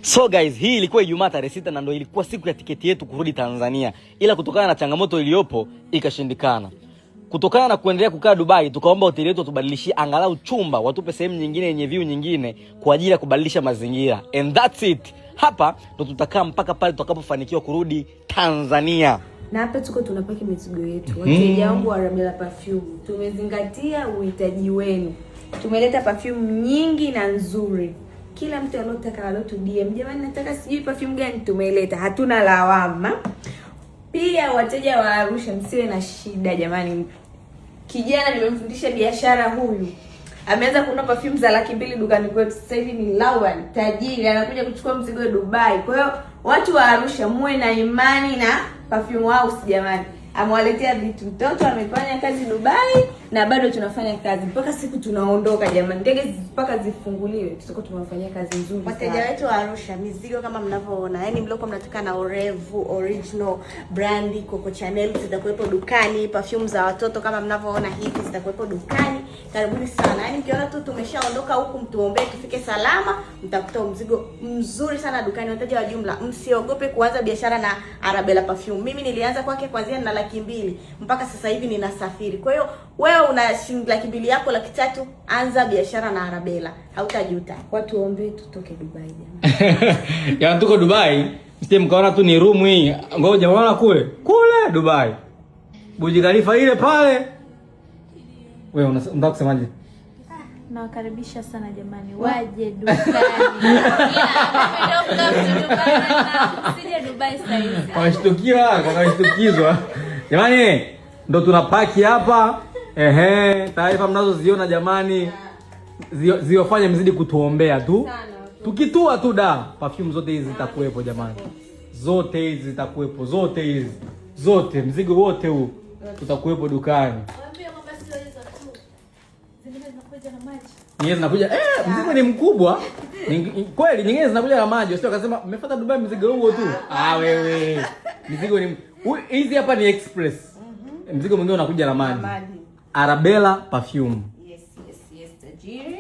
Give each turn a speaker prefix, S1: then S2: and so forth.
S1: So guys, hii ilikuwa Ijumaa tarehe 6 na ndo ilikuwa siku ya tiketi yetu kurudi Tanzania, ila kutokana na changamoto iliyopo ikashindikana. Kutokana na kuendelea kukaa Dubai, tukaomba hoteli yetu watubadilishie angalau chumba, watupe sehemu nyingine yenye view nyingine kwa ajili ya kubadilisha mazingira. And that's it. Hapa ndo tutakaa mpaka pale tutakapofanikiwa kurudi Tanzania.
S2: Na hapa tuko tunapaki mizigo yetu. Wateja wangu wa Arabella Perfume, tumezingatia uhitaji wenu, tumeleta perfume nyingi na nzuri. Kila mtu alotaka alotu DM, jamani, nataka sijui perfume gani, tumeleta, hatuna lawama. Pia wateja wa Arusha, msiwe na shida jamani. Kijana nimemfundisha biashara huyu, ameanza kununua perfume za 200,000 dukani kwetu. Sasa hivi ni Lawan tajiri, anakuja kuchukua mzigo Dubai. Kwa hiyo watu wa Arusha muwe na imani na Perfume House jamani, amewaletea vitu. Mtoto amefanya kazi Dubai na bado tunafanya kazi mpaka siku tunaondoka jamani, ndege mpaka zifunguliwe, tutakuwa tumewafanyia kazi nzuri.
S3: Wateja wetu wa Arusha, mizigo kama mnavyoona, yani mliokuwa mnataka na Orevu original brand Coco Chanel zitakuwepo dukani, perfume za watoto kama mnavyoona hivi zitakuwepo dukani. Karibuni sana. Yani mkiona tu tumeshaondoka huku, mtuombee tufike salama, mtakuta mzigo mzuri sana dukani. Wateja wa jumla, msiogope kuanza biashara na Arabella Perfume. Mimi nilianza kwake kuanzia na 200,000 mpaka sasa hivi ninasafiri. Kwa hiyo wewe una shilingi 200,000 yako, 300,000, anza biashara na Arabella, hautajuta.
S2: Watu waombe tutoke Dubai jamani.
S1: Yaani tuko Dubai, msije mkaona tu ni room hii. Ngoja unaona kule. Kule Dubai. Burj Khalifa ile pale. Wewe unataka kusemaje?
S4: Nawakaribisha sana jamani, waje dukani. Sije Dubai sasa hivi.
S1: Wameshtukiwa, wameshtukizwa. Jamani, ndo tunapaki hapa. Ehe, taarifa mnazoziona jamani, ziwafanye mzidi kutuombea tu. Tukitua tu da, perfume zote hizi zitakuwepo jamani. Zote hizi zitakuwepo, zote hizi. Zote, mzigo wote huu utakuwepo dukani. Nyingine zinakuja, mzigo ni mkubwa. Kweli nyingine zinakuja na maji. Sio akasema mmefuata Dubai mzigo huo tu. Ah, wewe. Mzigo ni hizi hapa ni express. Mzigo mwingine unakuja na maji. Arabella Perfume.
S2: Yes, yes, yes, tajiri.